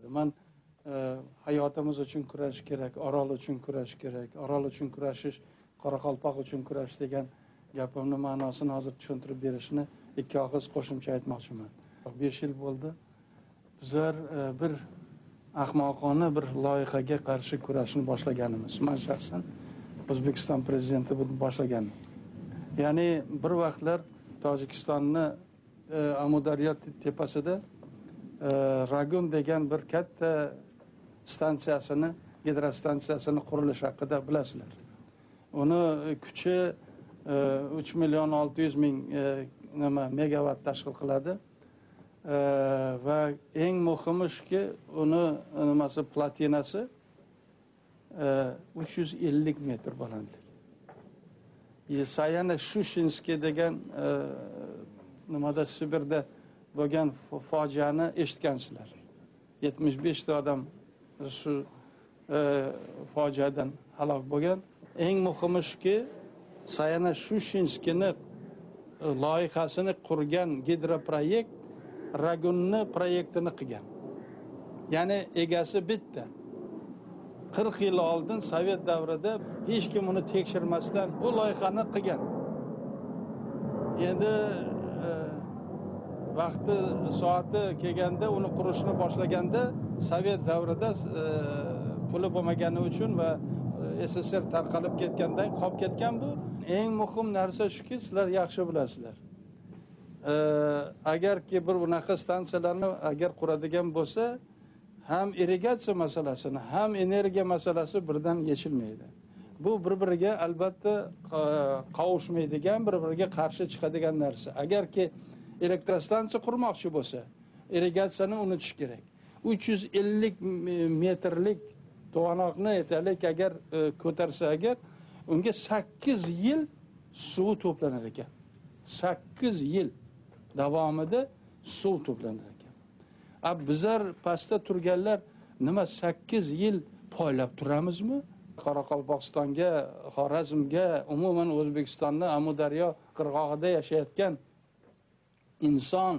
Man hayotimiz uchun kurash kerak, Orol uchun kurash kerak, Orol uchun kurashish, Qoraqalpoq uchun kurash degan gapimni ma'nosini hozir tushuntirib berishni ikki og'iz qo'shimcha aytmoqchiman. 5 yil bo'ldi. Bizlar bir ahmoqona bir loyihaga qarshi kurashni boshlaganimiz. Men shaxsan O'zbekiston prezidenti buni boshlagan. Ya'ni bir vaqtlar Tojikistonni Amudaryo tepasida Ragun degan bir katta stansiyasini, gidrostansiyasini qurilish haqida bilasizlar. Uni kuchi 3 million 600 ming nima megawatt tashkil qiladi. Va eng muhimi shuki, uni nimasi platinasi 350 metr balandlik. Sayana Shushinskiy degan nimada Sibirda bo'lgan fojiani eshitgansizlar. 75 ta odam shu fojiadan halok bo'lgan. Eng muhimi shuki, Sayana Shushinskiyni loyihasini qurgan gidroproyekt Ragunni proyektini qilgan. Ya'ni egasi bitta. 40 yil oldin Sovet davrida hech kim uni tekshirmasdan bu loyihani qilgan. Endi vaqti soati kelganda uni qurishni boshlaganda Sovet davrida puli bo'lmagani uchun va SSR tarqalib ketgandan qolib ketgan bu. Eng muhim narsa shuki, sizlar yaxshi bilasizlar. Agarki bir bunaqa stansiyalarni agar quradigan bo'lsa, ham irrigatsiya masalasini, ham energiya masalasi birdan yechilmaydi. Bu bir-biriga albatta qovushmaydigan, bir-biriga qarshi chiqadigan narsa. Agarki elektrostansiya qurmoqchi bo'lsa, irrigatsiyani unutish kerak. 350 metrlik to'g'anoqni aytaylik, agar ko'tarsa agar, unga 8 yil suv to'planar ekan. 8 yil davomida suv to'planar ekan. A bizlar pastda turganlar nima 8 yil poylab turamizmi? Qoraqalpog'istonga, Xorazmga, umuman O'zbekistonni Amudaryo qirg'og'ida yashayotgan inson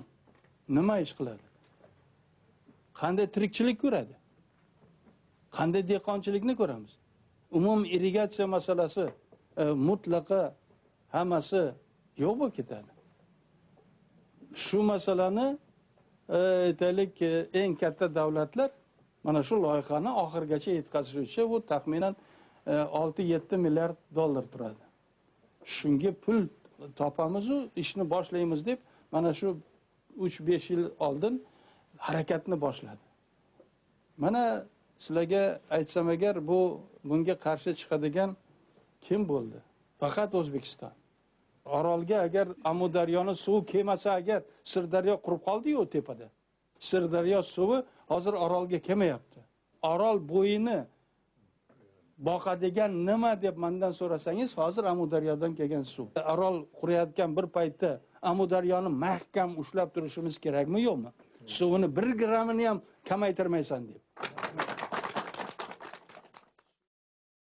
nima ish qiladi? Qanday tirikchilik ko'radi? Qanday dehqonchilikni ko'ramiz? Umumiy irrigatsiya masalasi mutlaqo hammasi yo'q bo'lib ketadi. Shu masalani aytaylik, eng katta davlatlar mana shu loyihani oxirigacha yetkazish uchun bu taxminan 6-7 milliard dollar turadi. Shunga pul topamiz-u, ishni boshlaymiz deb mana shu 3-5 yil oldin harakatni boshladi. Mana sizlarga aytsam agar, bu bunga qarshi chiqadigan kim bo'ldi? Faqat O'zbekiston. Orolga agar Amudaryoni suvi kelmasa agar, Sirdaryo qurib qoldi-yu tepada. Sirdaryo suvi hozir Orolga kelmayapti. Orol bo'yini boqadigan nima deb mendan so'rasangiz, hozir Amudaryodan kelgan suv. Orol quriyotgan bir paytda Amudaryoni mahkam ushlab turishimiz kerakmi, yo'qmi? Suvini 1 grammini ham kamaytirmaysan deb.